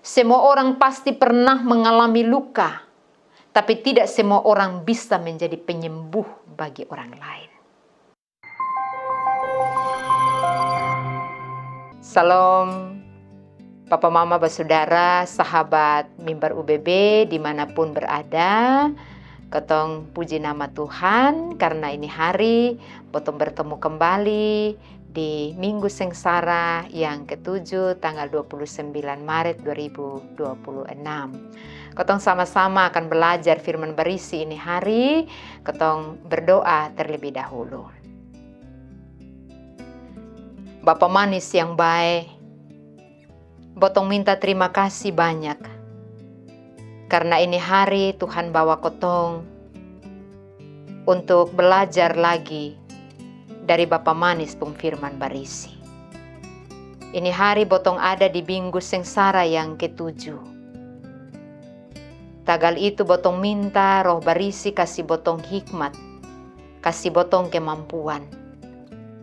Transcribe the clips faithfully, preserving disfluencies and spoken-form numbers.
Semua orang pasti pernah mengalami luka, tapi tidak semua orang bisa menjadi penyembuh bagi orang lain. Salam, papa mama basudara, sahabat mimbar U B B dimanapun berada. Kotong puji nama Tuhan karena ini hari botong bertemu kembali di Minggu Sengsara yang ketujuh, tanggal dua puluh sembilan Maret dua ribu dua puluh enam. Kotong sama-sama akan belajar firman barisi ini hari. Kotong berdoa terlebih dahulu. Bapa manis yang bae, botong minta terima kasih banyak karena ini hari Tuhan bawa kotong untuk belajar lagi dari Bapa manis pung firman barisi. Ini hari botong ada di Minggu Sengsara yang ketujuh. Tagal itu botong minta Roh Barisi kasi botong hikmat, kasi botong kemampuan,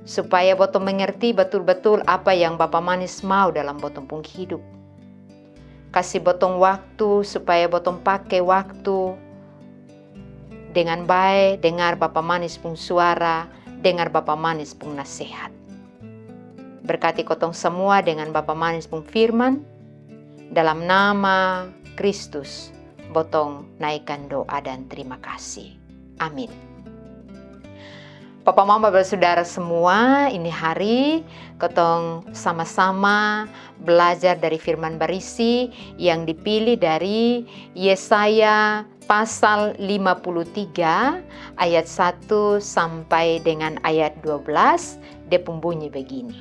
supaya botong mengerti batul-batul apa yang Bapa manis mau dalam botong pung hidup. Kasi botong waktu supaya botong pake waktu dengan bae, dengar Bapa manis pung suara, dengar Bapa manis pung nasehat. Berkati kotong samua dengan Bapa manis pung firman. Dalam nama Kristus, botong naikan doa dan terima kasih. Amin. Papa mama basudara semua, ini hari kotong sama-sama belajar dari firman barisi yang dipilih dari Yesaya pasal lima puluh tiga ayat satu sampai dengan ayat dua belas. Dia pung bunyi begini.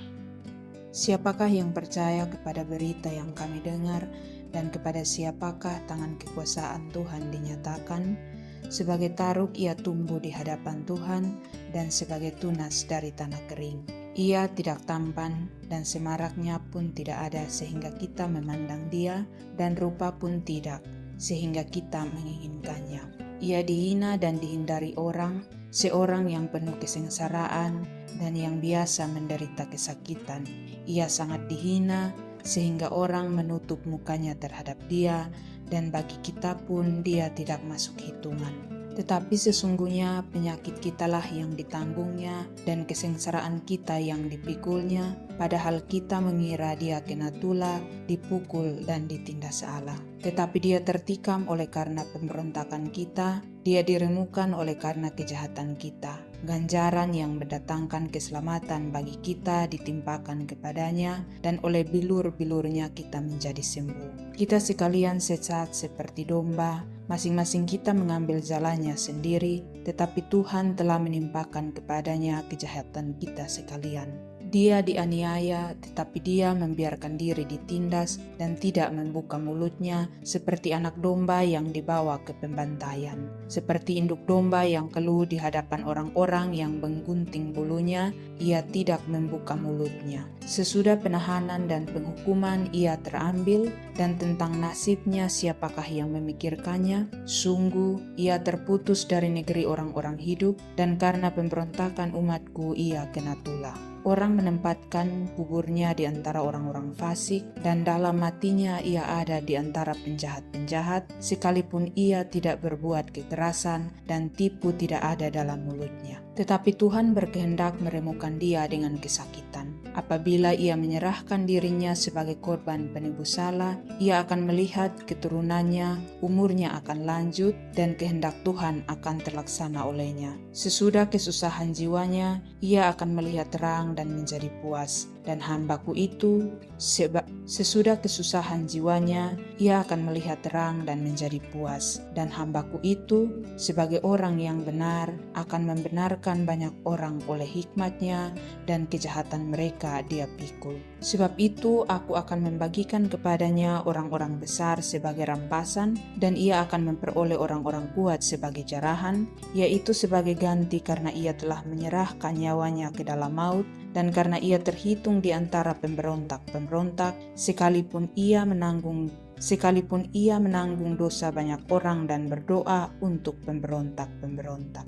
Siapakah yang percaya kepada berita yang kami dengar, dan kepada siapakah tangan kekuasaan Tuhan dinyatakan? Sebagai taruk ia tumbuh di hadapan Tuhan, dan sebagai tunas dari tanah kering. Ia tidak tampan, dan semaraknya pun tidak ada sehingga kita memandang dia, dan rupa pun tidak, sehingga kita menginginkannya. Ia dihina dan dihindari orang, seorang yang penuh kesengsaraan dan yang biasa menderita kesakitan. Ia sangat dihina, sehingga orang menutup mukanya terhadap dia, dan bagi kita pun dia tidak masuk hitungan. Tetapi sesungguhnya penyakit kitalah yang ditanggungnya, dan kesengsaraan kita yang dipikulnya, padahal kita mengira dia kena tula, dipukul, dan ditindas Allah. Tetapi dia tertikam oleh karena pemberontakan kita, dia diremukan oleh karena kejahatan kita. Ganjaran yang mendatangkan keselamatan bagi kita ditimpakan kepadanya, dan oleh bilur-bilurnya kita menjadi sembuh. Kita sekalian sesat seperti domba, masing-masing kita mengambil jalannya sendiri, tetapi Tuhan telah menimpakan kepadanya kejahatan kita sekalian. Dia dianiaya, tetapi dia membiarkan diri ditindas dan tidak membuka mulutnya, seperti anak domba yang dibawa ke pembantaian, seperti induk domba yang keluh di hadapan orang-orang yang menggunting bulunya, ia tidak membuka mulutnya. Sesudah penahanan dan penghukuman ia terambil, dan tentang nasibnya siapakah yang memikirkannya? Sungguh, ia terputus dari negeri orang-orang hidup, dan karena pemberontakan umatku ia kena tula. Orang menempatkan kuburnya di antara orang-orang fasik, dan dalam matinya ia ada di antara penjahat-penjahat, sekalipun ia tidak berbuat kekerasan, dan tipu tidak ada dalam mulutnya. Tetapi Tuhan berkehendak meremukan dia dengan kesakitan. Apabila ia menyerahkan dirinya sebagai korban penebus salah, ia akan melihat keturunannya, umurnya akan lanjut, dan kehendak Tuhan akan terlaksana olehnya. Sesudah kesusahan jiwanya, ia akan melihat terang dan menjadi puas. Dan hambaku itu, seba-, sesudah kesusahan jiwanya, ia akan melihat terang dan menjadi puas. Dan hambaku itu, sebagai orang yang benar, akan membenarkan banyak orang oleh hikmatnya, dan kejahatan mereka dia pikul. Sebab itu, aku akan membagikan kepadanya orang-orang besar sebagai rampasan, dan ia akan memperoleh orang-orang kuat sebagai jarahan, yaitu sebagai ganti karena ia telah menyerahkan nyawanya ke dalam maut, dan karena ia terhitung di antara pemberontak-pemberontak, sekalipun ia menanggung, sekalipun ia menanggung dosa banyak orang dan berdoa untuk pemberontak-pemberontak.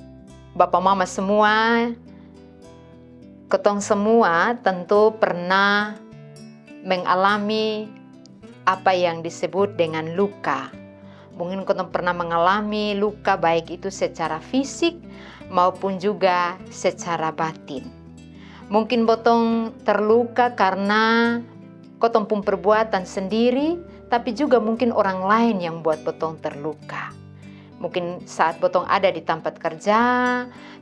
Bapa mama semua, kotong semua tentu pernah mengalami apa yang disebut dengan luka. Mungkin kotong pernah mengalami luka, baik itu secara fisik maupun juga secara batin. Mungkin botong terluka karena kotong pung perbuatan sendiri, tapi juga mungkin orang lain yang buat botong terluka. Mungkin saat botong ada di tampat kerja,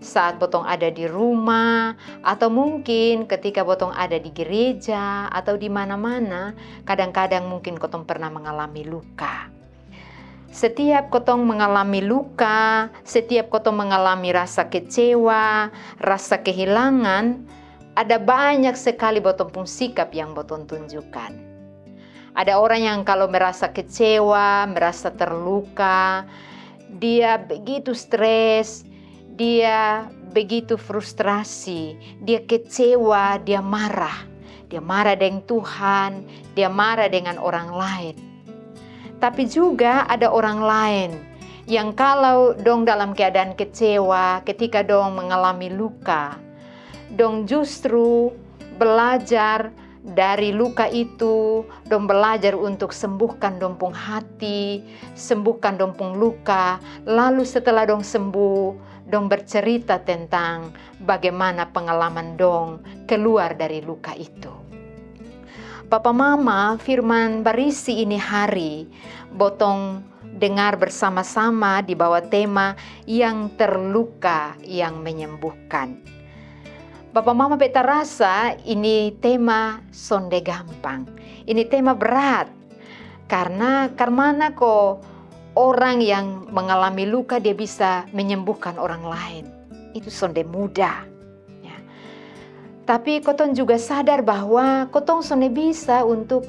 saat botong ada di rumah, atau mungkin ketika botong ada di gereja atau di mana-mana, kadang-kadang mungkin kotong pernah mengalami luka. Setiap kotong mengalami luka, setiap kotong mengalami rasa kecewa, rasa kehilangan, ada banyak sekali botong pung sikap yang botong tunjukkan. Ada orang yang kalau merasa kecewa, merasa terluka, dia begitu stres, dia begitu frustrasi, dia kecewa, dia marah. Dia marah dengan Tuhan, dia marah dengan orang lain. Tapi juga ada orang lain yang kalau dong dalam keadaan kecewa, ketika dong mengalami luka, dong justru belajar dari luka itu, dong belajar untuk sembuhkan dong pung hati, sembuhkan dong pung luka. Lalu setelah dong sembuh, dong bercerita tentang bagaimana pengalaman dong keluar dari luka itu. Papa mama, firman barisi ini hari botong dengar bersama-sama di bawah tema yang terluka yang menyembuhkan. Papa mama, beta rasa ini tema sonde gampang. Ini tema berat. Karena karmana ko orang yang mengalami luka dia bisa menyembuhkan orang lain? Itu sonde mudah. Ya. Tapi kotong juga sadar bahwa kotong sonde bisa untuk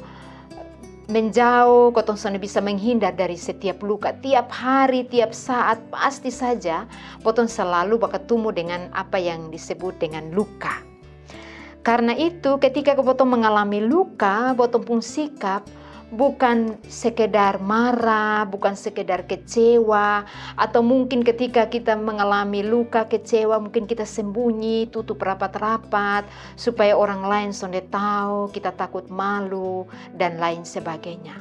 menjauh, kotong sonde bisa menghindar dari setiap luka. Tiap hari, tiap saat, pasti saja kotong selalu bakatumu dengan apa yang disebut dengan luka. Karena itu, ketika botong mengalami luka, botong pung sikap bukan sekedar marah, bukan sekedar kecewa, atau mungkin ketika kita mengalami luka, kecewa, mungkin kita sembunyi, tutup rapat-rapat, supaya orang lain sonde tahu, kita takut malu, dan lain sebagainya.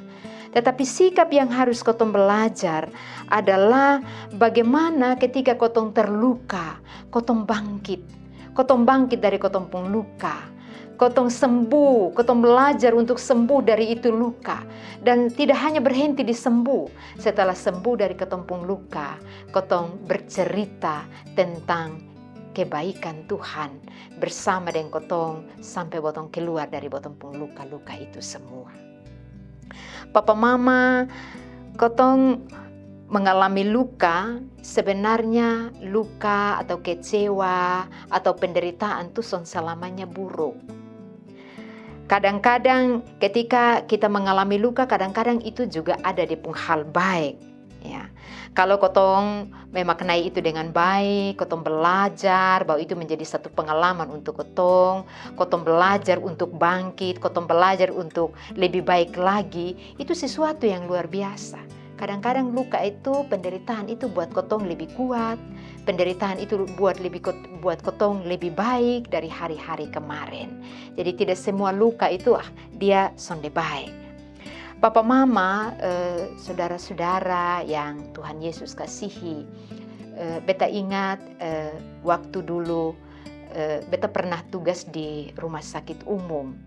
Tetapi sikap yang harus kotong belajar adalah bagaimana ketika kotong terluka, kotong bangkit. Kotong bangkit dari kotong pung luka. Kotong sembuh, kotong belajar untuk sembuh dari itu luka. Dan tidak hanya berhenti di sembuh. Setelah sembuh dari kotong pung luka, kotong bercerita tentang kebaikan Tuhan bersama dengan kotong sampai botong keluar dari botong pung luka-luka itu semua. Papa mama, kotong mengalami luka, sebenarnya luka atau kecewa atau penderitaan tu son selamanya buruk. Kadang-kadang ketika kita mengalami luka, kadang-kadang itu juga ada dia pung hal baik. Ya. Kalau kotong memaknai itu dengan baik, kotong belajar bahwa itu menjadi satu pengalaman untuk kotong, kotong belajar untuk bangkit, kotong belajar untuk lebih baik lagi, itu sesuatu yang luar biasa. Kadang-kadang luka itu, penderitaan itu buat kotong lebih kuat, penderitaan itu buat lebih kot-, buat kotong lebih baik dari hari-hari kemarin. Jadi tidak semua luka itu, ah, dia sonde baik. Papa mama, eh, saudara-saudara yang Tuhan Yesus kasihi, eh, beta ingat, eh, waktu dulu, eh, beta pernah tugas di rumah sakit umum.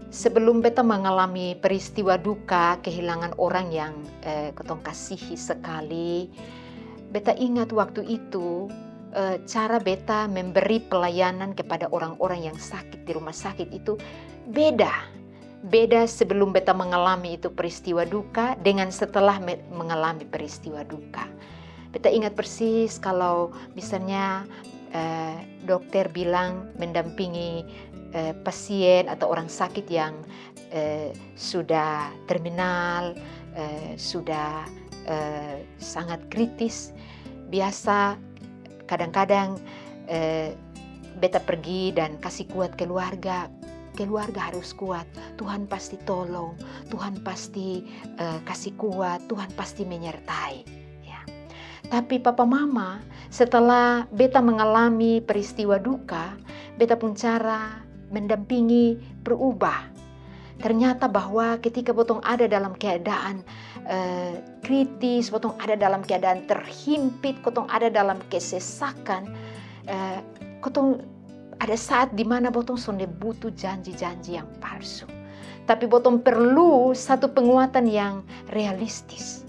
Sebelum beta mengalami peristiwa duka kehilangan orang yang, eh, kotong kasihi sekali, beta ingat waktu itu, eh, cara beta memberi pelayanan kepada orang-orang yang sakit di rumah sakit itu beda. Beda sebelum beta mengalami itu peristiwa duka dengan setelah me-, mengalami peristiwa duka. Beta ingat persis kalau misalnya, eh, dokter bilang mendampingi, eh, pasien atau orang sakit yang, eh, sudah terminal, eh, sudah, eh, sangat kritis. Biasa kadang-kadang, eh, beta pergi dan kasih kuat keluarga. Keluarga harus kuat. Tuhan pasti tolong. Tuhan pasti, eh, kasih kuat. Tuhan pasti menyertai. Ya. Tapi papa mama, setelah beta mengalami peristiwa duka, beta pung cara mendampingi berubah. Ternyata bahwa ketika botong ada dalam keadaan eh, kritis, botong ada dalam keadaan terhimpit, kotong ada dalam kesesakan, eh, kotong ada saat di mana botong sonde butuh janji-janji yang palsu. Tapi botong perlu satu penguatan yang realistis.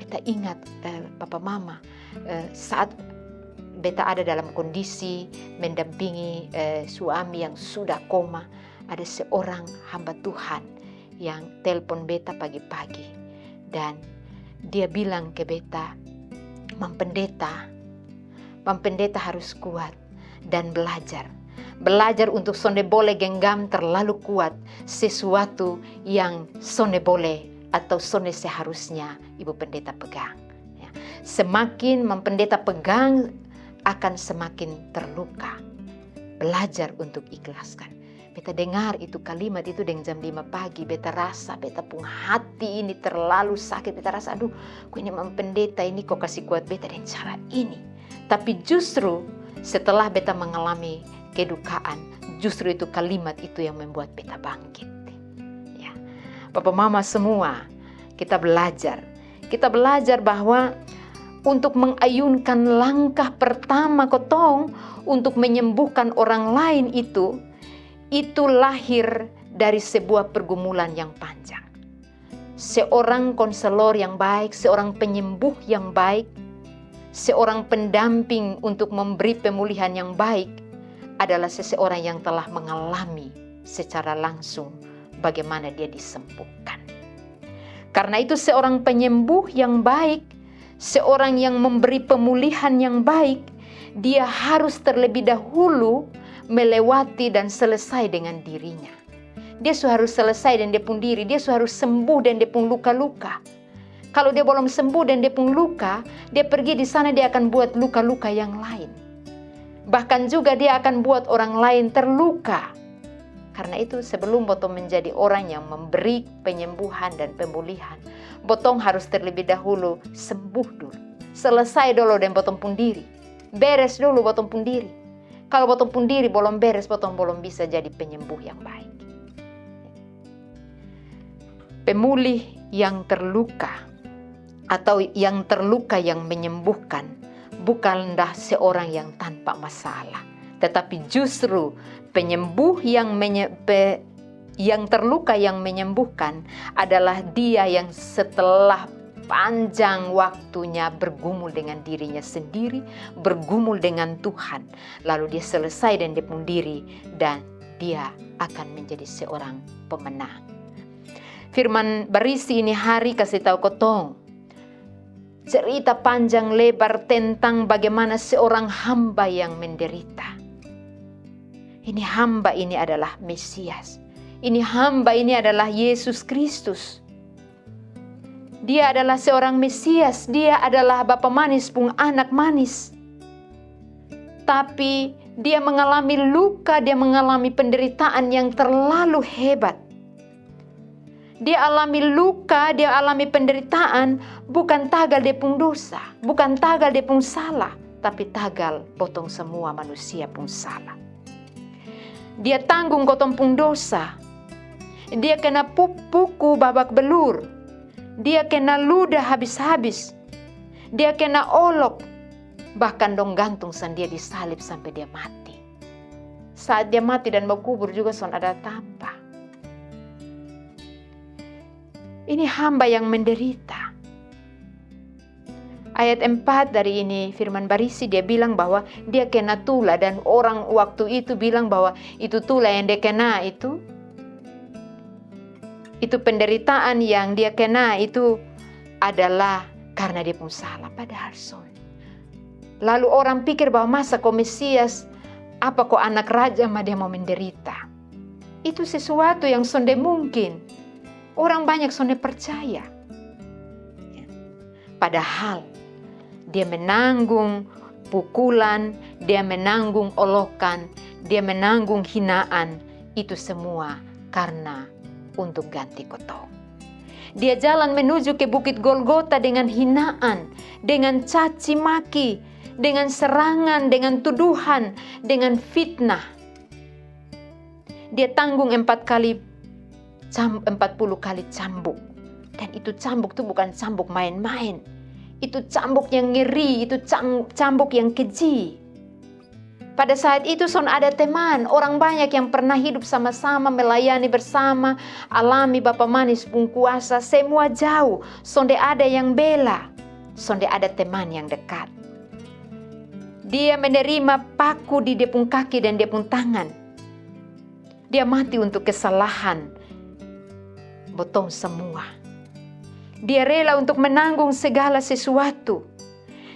Beta ingat eh, papa mama eh, saat beta ada dalam kondisi mendampingi eh, suami yang sudah koma, ada seorang hamba Tuhan yang telpon beta pagi-pagi dan dia bilang ke beta, "Mam Pendeta, Mam Pendeta harus kuat dan belajar. Belajar untuk sonde bole genggam terlalu kuat sesuatu yang sonde bole atau sonde seharusnya Ibu Pendeta pegang." Ya. Semakin Mam Pendeta pegang, akan semakin terluka. Belajar untuk ikhlaskan. Beta dengar itu kalimat itu deng jam lima pagi, beta rasa beta pung hati ini terlalu sakit, beta rasa, "Aduh, ko ini Mam Pendeta ini ko kasi kuat beta deng cara ini." Tapi justru setelah beta mengalami kedukaan, justru itu kalimat itu yang membuat beta bangkit. Ya. Papa mama semua, kita belajar. Kita belajar bahwa untuk mengayunkan langkah pertama kotong untuk menyembuhkan orang lain itu, itu lahir dari sebuah pergumulan yang panjang. Seorang konselor yang baik, seorang penyembuh yang baik, seorang pendamping untuk memberi pemulihan yang baik adalah seseorang yang telah mengalami secara langsung bagaimana dia disembuhkan. Karena itu seorang penyembuh yang baik, seorang yang memberi pemulihan yang baik, dia harus terlebih dahulu melewati dan selesai dengan dirinya. Dia su harus selesai deng dia pung diri, dia su harus sembuh deng dia pung luka-luka. Kalau dia bolom sembuh deng dia pung luka, dia pergi di sana dia akan buat luka-luka yang lain. Bahkan juga dia akan buat orang lain terluka. Karena itu sebelum botong menjadi orang yang memberi penyembuhan dan pemulihan, botong harus terlebih dahulu sembuh dulu. Selesai dolo deng botong pung diri. Beres dulu botong pung diri. Kalau botong pung diri bolom beres, botong bolom bisa jadi penyembuh yang baik. Pemulih yang terluka atau yang terluka yang menyembuhkan bukanlah seorang yang tanpa masalah, tetapi justru penyembuh yang menye- pe- yang terluka yang menyembuhkan adalah dia yang setelah panjang waktunya bergumul dengan dirinya sendiri, bergumul dengan Tuhan, lalu dia selesai deng dia pung diri dan dia akan menjadi seorang pemenang. Firman barisi ini hari kasi tau kotong cerita panjang lebar tentang bagaimana seorang hamba yang menderita. Ini hamba ini adalah Mesias. Ini hamba ini adalah Yesus Kristus. Dia adalah seorang Mesias, dia adalah Bapa Manis pung anak manis. Tapi dia mengalami luka, dia mengalami penderitaan yang terlalu hebat. Dia alami luka, dia alami penderitaan, bukan tagal dia pung dosa, bukan tagal dia pung salah, tapi tagal botong semua manusia pung salah. Dia tanggung kotong pung dosa. Dia kena pu- puku babak belur. Dia kena luda habis-habis. Dia kena olok. Bahkan dong gantung sang dia di salib sampe dia mati. Saat dia mati dan mau kubur juga son ada tampa. Ini hamba yang menderita. Ayat empat dari ini firman barisi dia bilang bahwa dia kena tula dan orang waktu itu bilang bahwa itu tula yang dia kena itu, itu penderitaan yang dia kena itu adalah karena dia pung salah. Padahal son. Lalu orang pikir bahwa masa ko Mesias, apa ko anak raja ma dia mau menderita. Itu sesuatu yang sonde mungkin. Orang banyak sonde percaya. Padahal dia menanggung pukulan, dia menanggung olokan, dia menanggung hinaan, itu semua karena untuk ganti kotong. Dia jalan menuju ke Bukit Golgota dengan hinaan, dengan caci maki, dengan serangan, dengan tuduhan, dengan fitnah. Dia tanggung empat kali cam- empat puluh kali cambuk. Dan itu cambuk itu bukan cambuk main-main. Itu cambuk yang ngeri, itu cam- cambuk yang keji. Pada saat itu son ada teman, orang banyak yang pernah hidup sama-sama, melayani bersama, alami Bapa Manis pung kuasa, semua jauh, sonde ada yang bela, sonde ada teman yang dekat. Dia menerima paku di dia pung kaki dan dia pung tangan. Dia mati untuk kesalahan botong semua. Dia rela untuk menanggung segala sesuatu.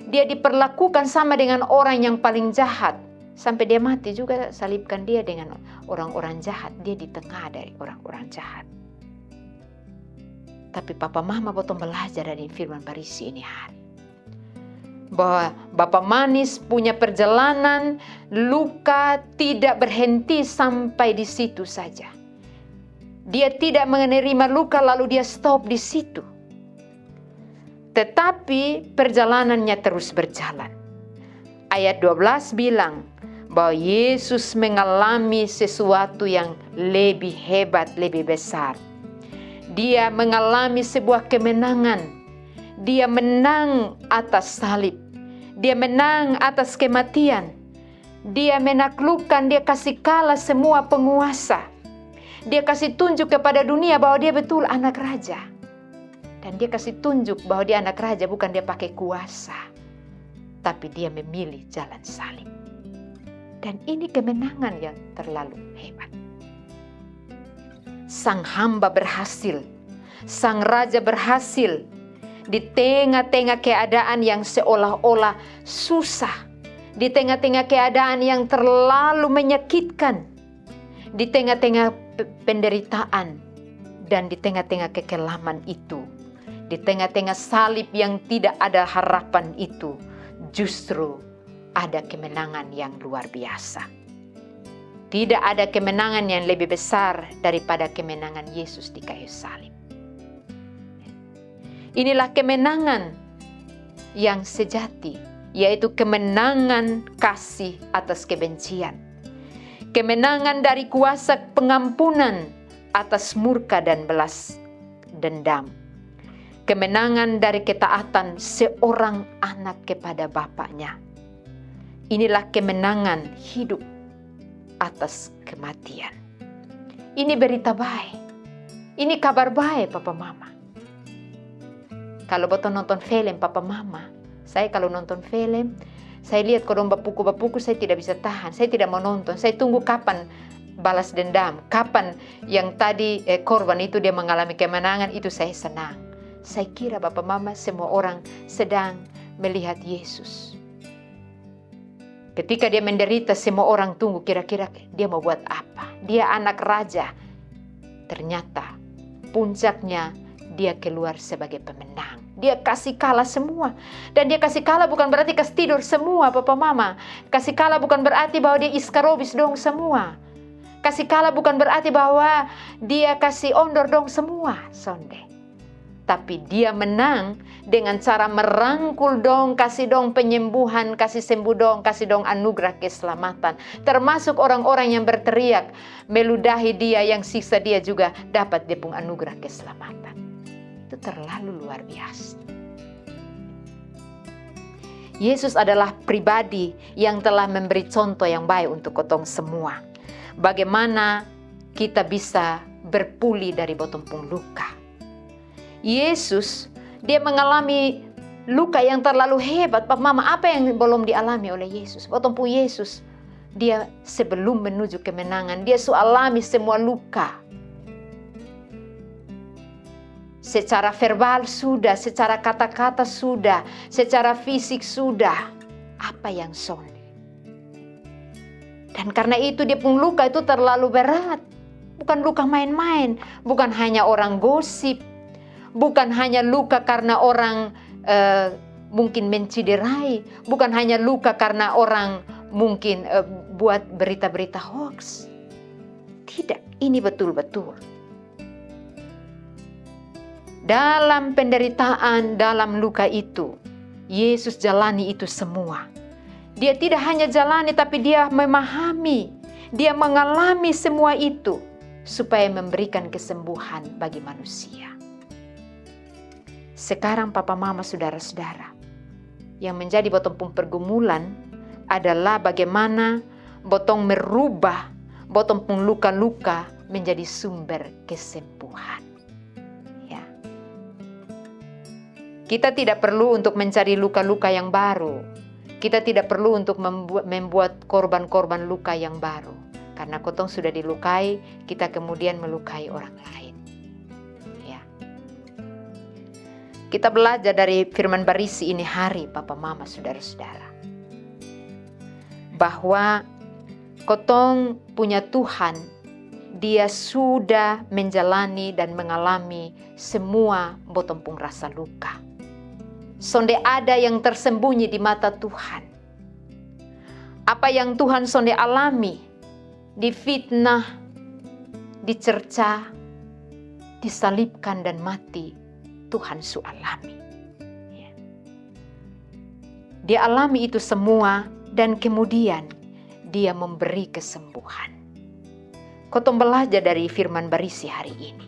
Dia diperlakukan sama dengan orang yang paling jahat. Sampai dia mati juga, salibkan dia dengan orang-orang jahat. Dia di tengah dari orang-orang jahat. Tapi papa mama botong belajar dari firman barisi ini hari, bahwa Bapa Manis punya perjalanan luka tidak berhenti sampai di situ saja. Dia tidak menerima luka lalu dia stop di situ. Tetapi perjalanannya terus berjalan. Ayat dua belas bilang bahwa Yesus mengalami sesuatu yang lebih hebat, lebih besar. Dia mengalami sebuah kemenangan. Dia menang atas salib. Dia menang atas kematian. Dia menaklukkan, dia kasih kalah semua penguasa. Dia kasih tunjuk kepada dunia bahwa dia betul anak raja. Dan dia kasih tunjuk bahwa dia anak raja bukan dia pakai kuasa, tapi dia memilih jalan salib. Dan ini kemenangan yang terlalu hebat. Sang hamba berhasil, sang raja berhasil di tengah-tengah keadaan yang seolah-olah susah, di tengah-tengah keadaan yang terlalu menyakitkan, di tengah-tengah pe- penderitaan, dan di tengah-tengah kekelaman itu, di tengah-tengah salib yang tidak ada harapan itu, justru ada kemenangan yang luar biasa. Tidak ada kemenangan yang lebih besar daripada kemenangan Yesus di kayu salib. Inilah kemenangan yang sejati, yaitu kemenangan kasih atas kebencian. Kemenangan dari kuasa pengampunan atas murka dan belas dendam. Kemenangan dari ketaatan seorang anak kepada bapaknya. Inilah kemenangan hidup atas kematian. Ini berita bae. Ini kabar bae, papa mama. Kalau botong nonton film, papa mama, saya kalau nonton film, saya lihat kodong bapuku-bapuku, saya tidak bisa tahan, saya tidak mau nonton. Saya tunggu kapan balas dendam, kapan yang tadi eh, korban itu dia mengalami kemenangan, itu saya senang. Saya kira bapa mama semua orang sedang melihat Yesus. Ketika dia menderita, semua orang tunggu kira-kira dia mau buat apa. Dia anak raja. Ternyata puncaknya dia keluar sebagai pemenang. Dia kasih kalah semua. Dan dia kasih kalah bukan berarti kasih tidur semua papa mama. Kasih kalah bukan berarti bahwa dia iskarobis dong semua. Kasih kalah bukan berarti bahwa dia kasih ondor dong semua. Sonde. Tapi dia menang dengan cara merangkul dong, kasih dong penyembuhan, kasih sembuh dong, kasih dong anugerah keselamatan. Termasuk orang-orang yang berteriak, meludahi dia, yang siksa dia juga dapat dia pung anugerah keselamatan. Itu terlalu luar biasa. Yesus adalah pribadi yang telah memberi contoh yang baik untuk kotong semua. Bagaimana kita bisa berpulih dari botong pung luka. Yesus, dia mengalami luka yang terlalu hebat. Papa mama, apa yang belum dialami oleh Yesus? Botong pung Yesus, dia sebelum menuju kemenangan, dia su alami semua luka. Secara verbal sudah, secara kata-kata sudah, secara fisik sudah. Apa yang sonde? Dan karena itu dia pung luka itu terlalu berat. Bukan luka main-main, bukan hanya orang gosip, bukan hanya luka karena orang eh, mungkin menciderai, bukan hanya luka karena orang mungkin eh, buat berita-berita hoax. Tidak, ini betul-betul. Dalam penderitaan, dalam luka itu, Yesus jalani itu semua. Dia tidak hanya jalani, tapi dia memahami, dia mengalami semua itu. supaya memberikan kesembuhan bagi manusia. Sekarang papa mama, sudara-sudara, yang menjadi botong pung pergumulan adalah bagaimana botong merubah botong pung luka-luka menjadi sumber kesembuhan. Ya. Kita tidak perlu untuk mencari luka-luka yang baru. Kita tidak perlu untuk membuat korban-korban luka yang baru. Karena kotong sudah dilukai, kita kemudian melukai orang lain. Ya. Kita belajar dari firman barisi ini hari, papa mama, sudara-sudara, bahwa kotong punya Tuhan, dia sudah menjalani dan mengalami semua botong pung rasa luka. Sonde ada yang tersembunyi di mata Tuhan. Apa yang Tuhan sonde alami, difitnah, dicerca, disalibkan dan mati, Tuhan su alami. Ya. Dia alami itu semua dan kemudian dia memberi kesembuhan. Kotong belajar dari firman barisi hari ini.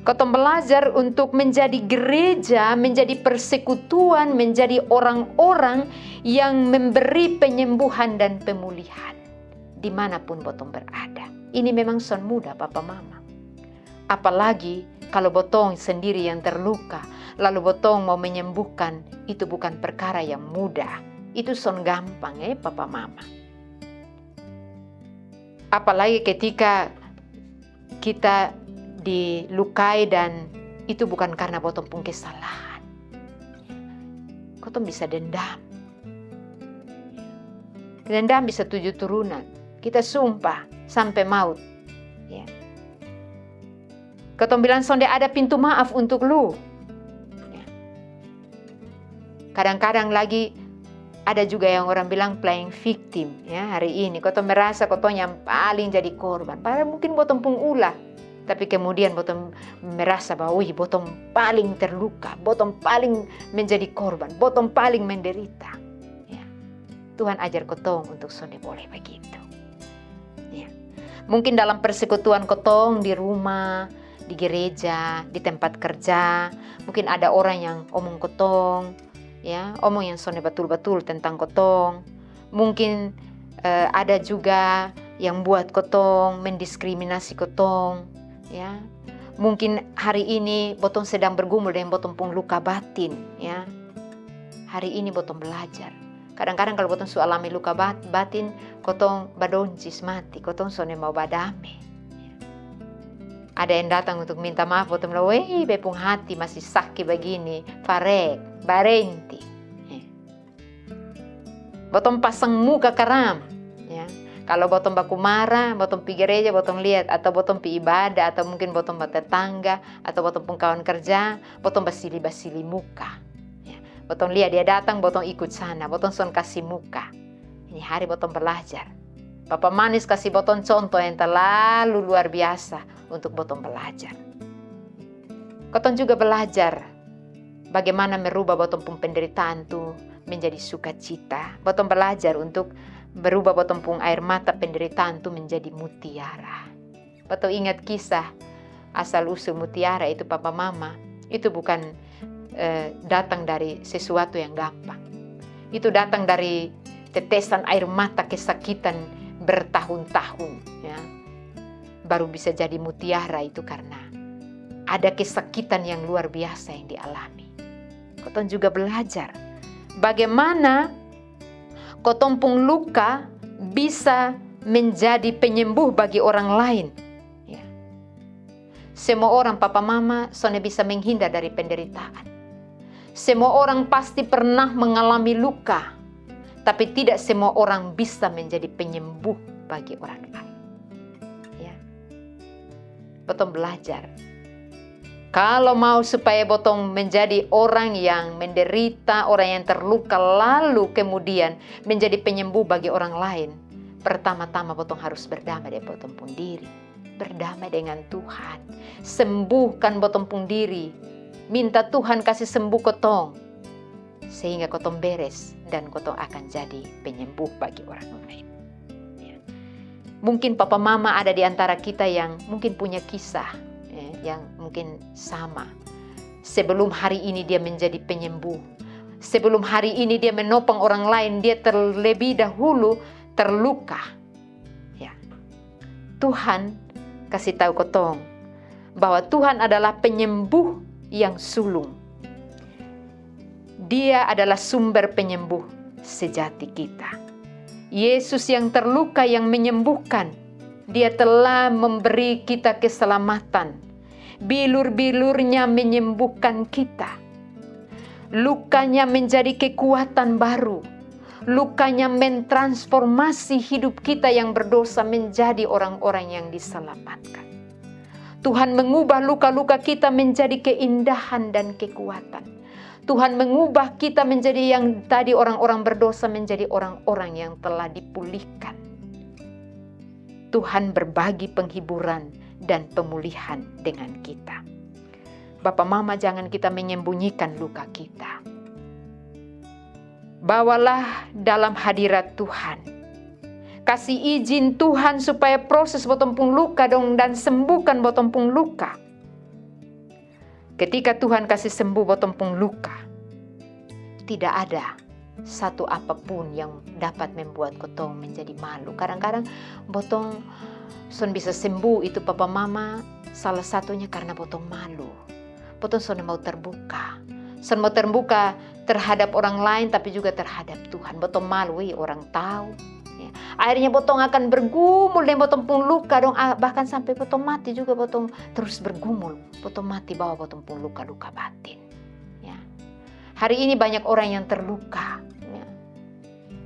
Kotong belajar untuk menjadi gereja, menjadi persekutuan, menjadi orang-orang yang memberi penyembuhan dan pemulihan dimanapun botong berada. Ini memang son mudah, papa mama. Apalagi kalau botong sendiri yang terluka, lalu botong mau menyembuhkan, itu bukan perkara yang mudah. Itu son gampang, eh, papa mama. Apalagi ketika kita dilukai dan itu bukan karena botong pung kesalahan. Kotong bisa dendam. Dendam bisa tujuh turunan. Kita sumpah sampai maut. Ya. Kotong bilang sonde ada pintu maaf untuk lu. Ya. Kadang-kadang lagi ada juga yang orang bilang playing victim, ya, hari ini. Kotong merasa kotong yang paling jadi korban. Padahal mungkin botong pung ulah. Tapi kemudian botong merasa bahwa, wih, botong paling terluka, botong paling menjadi korban, botong paling menderita. Ya. Tuhan ajar kotong untuk sonde boleh begitu. Ya. Mungkin dalam persekutuan kotong di rumah, di gereja, di tempat kerja, mungkin ada orang yang omong kotong, ya, omong yang sonde batul-batul tentang kotong. Mungkin eh, ada juga yang buat kotong, mendiskriminasi kotong, ya. Mungkin hari ini botong sedang bergumul dengan botong pung luka batin, ya. Hari ini botong belajar. Kadang-kadang kalau botong su alami luka bat-, batin, kotong badoncis mati, kotong sonde mau badame. Ada yang datang untuk minta maaf, botong bilang, weh, be pung hati masih saki bagini, farek, barenti. Ya. Botong pasang muka karam. Ya. Kalau botong baku mara, botong pi gereja, botong liat, atau botong pi ibadah, atau mungkin botong batetangga, atau botong pung kawan kerja, botong basili-basili muka. Ya. Botong liat dia datang, botong ikut sana, botong son kasi muka. Ini hari botong balajar. Papa Manis kasi botong contoh yang talalu luar biasa untuk botong balajar. Kotong juga balajar bagaimana merubah botong pung penderitaan tu menjadi sukacita. Botong balajar untuk merubah botong pung air mata penderitaan tu menjadi mutiara. Botong ingat kisah asal usul mutiara itu, papa mama, itu bukan eh, datang dari sesuatu yang gampang. Itu datang dari tetesan air mata kesakitan bertahun-tahun, ya. Baru bisa jadi mutiara itu karena ada kesakitan yang luar biasa yang dialami. Kotong juga belajar bagaimana kotong pung luka bisa menjadi penyembuh bagi orang lain. Ya. Semua orang, papa mama, sonde bisa menghindar dari penderitaan. Semua orang pasti pernah mengalami luka, tapi tidak semua orang bisa menjadi penyembuh bagi orang lain. Ya. Botong belajar. Kalau mau supaya botong menjadi orang yang menderita, orang yang terluka, lalu kemudian menjadi penyembuh bagi orang lain, pertama-tama botong harus berdamai dengan botong pung diri. Berdamai dengan Tuhan. Sembuhkan botong pung diri. Minta Tuhan kasi sembuh kotong. Sehingga kotong beres dan kotong akan jadi penyembuh bagi orang lain. Ya. Mungkin papa mama ada di antara kita yang mungkin punya kisah, eh, yang mungkin sama. Sebelum hari ini dia menjadi penyembuh. Sebelum hari ini dia menopang orang lain, dia terlebih dahulu terluka. Ya. Tuhan kasih tahu kotong bahwa Tuhan adalah penyembuh yang sulung. Dia adalah sumber penyembuh sejati kita. Yesus yang terluka yang menyembuhkan. Dia telah memberi kita keselamatan. Bilur-bilurnya menyembuhkan kita. Lukanya menjadi kekuatan baru. Lukanya mentransformasi hidup kita yang berdosa menjadi orang-orang yang diselamatkan. Tuhan mengubah luka-luka kita menjadi keindahan dan kekuatan. Tuhan mengubah kita menjadi yang tadi orang-orang berdosa menjadi orang-orang yang telah dipulihkan. Tuhan berbagi penghiburan dan pemulihan dengan kita. Bapa mama, jangan kita menyembunyikan luka kita. Bawalah dalam hadirat Tuhan. Kasih izin Tuhan supaya proses botong pung luka dong dan sembuhkan botong pung luka. Ketika Tuhan kasih sembuh botong pung luka, tidak ada satu apapun yang dapat membuat kotong menjadi malu. Kadang-kadang botong son bisa sembuh itu papa mama, salah satunya karena botong malu. Botong sonde mau terbuka. Sonde mau terbuka terhadap orang lain, tapi juga terhadap Tuhan. Botong malu, wih, orang tahu. Ya. Akhirnya botong akan bergumul deng botong pung luka dong, ah, bahkan sampai botong mati juga botong terus bergumul. Botong mati bawa botong pung luka-luka batin. Ya. Hari ini banyak orang yang terluka. Ya.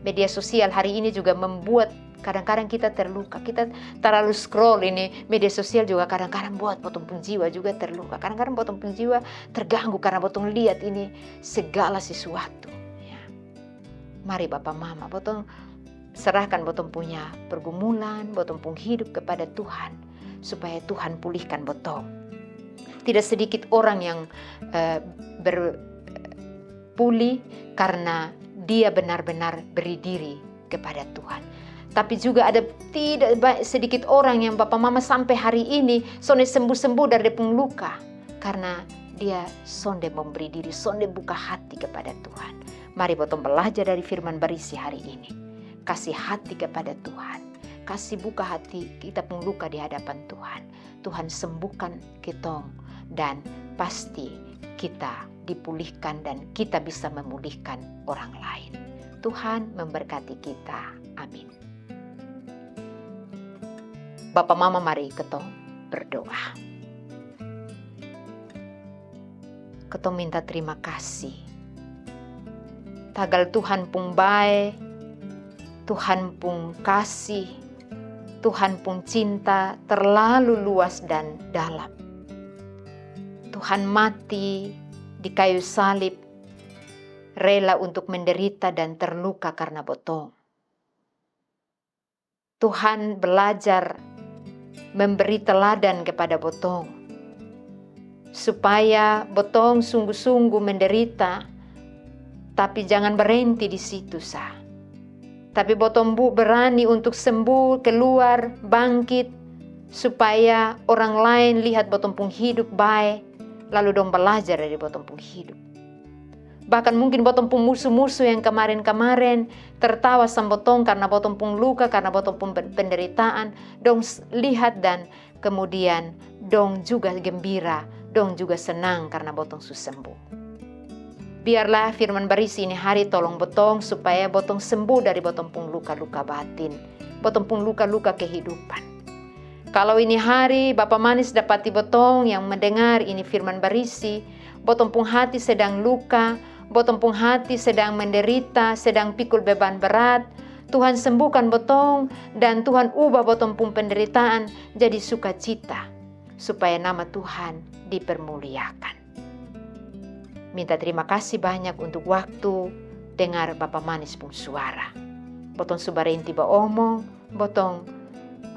Media sosial hari ini juga membuat kadang-kadang kita terluka. Kita terlalu scroll ini media sosial juga kadang-kadang buat botong pung jiwa juga terluka. Kadang-kadang botong pung jiwa terganggu karena botong lihat ini segala sesuatu. Ya. Mari bapa mama, botong serahkan botong punya pergumulan, botong pung hidup kepada Tuhan, supaya Tuhan pulihkan botong. Tidak sedikit orang yang eh, berpulih karena dia benar-benar beri diri kepada Tuhan. Tapi juga ada tidak ba- sedikit orang yang bapa mama sampai hari ini sonde sembuh-sembuh dari dia pung luka karena dia sonde memberi diri, sonde buka hati kepada Tuhan. Mari botong belajar dari firman barisi hari ini. Kasih hati kepada Tuhan. Kasih buka hati kita pung luka di hadapan Tuhan. Tuhan sembuhkan kitong dan pasti kita dipulihkan dan kita bisa memulihkan orang lain. Tuhan memberkati kita. Amin. Bapa mama, mari ketong berdoa. Ketong minta terima kasih. Tagal Tuhan pung bae, Tuhan pung kasih, Tuhan pung cinta terlalu luas dan dalam. Tuhan mati di kayu salib, rela untuk menderita dan terluka karena botong. Tuhan belajar memberi teladan kepada botong, supaya botong sungguh-sungguh menderita, tapi jangan berhenti di situ sa. Tapi botong bu berani untuk sembuh, keluar, bangkit, supaya orang lain lihat botong pung hidup bae, lalu dong belajar dari botong pung hidup. Bahkan mungkin botong pung musuh-musuh yang kemarin-kemarin tertawa sang botong karena botong pung luka, karena botong pung pen- penderitaan, dong s- lihat dan kemudian dong juga gembira, dong juga senang karena botong su sembuh. Biarlah firman barisi ini hari tolong botong supaya botong sembuh dari botong pung luka-luka batin, botong pung luka-luka kehidupan. Kalau ini hari Bapa Manis dapati botong yang mendengar ini firman barisi, botong pung hati sedang luka, botong pung hati sedang menderita, sedang pikul beban berat, Tuhan sembuhkan botong dan Tuhan ubah botong pung penderitaan jadi sukacita, supaya nama Tuhan dipermuliakan. Minta terima kasih banyak untuk waktu dengar Bapa Manis pung suara. Botong su barenti baomong, botong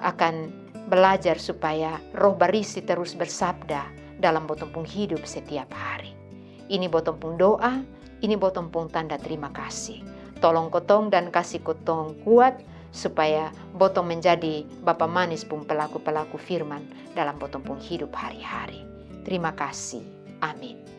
akan belajar supaya Roh Barisi terus bersabda dalam botong pung hidup setiap hari. Ini botong pung doa, ini botong pung tanda terima kasih. Tolong kotong dan kasih kotong kuat supaya botong menjadi Bapa Manis pung pelaku-pelaku firman dalam botong pung hidup hari-hari. Terima kasih. Amin.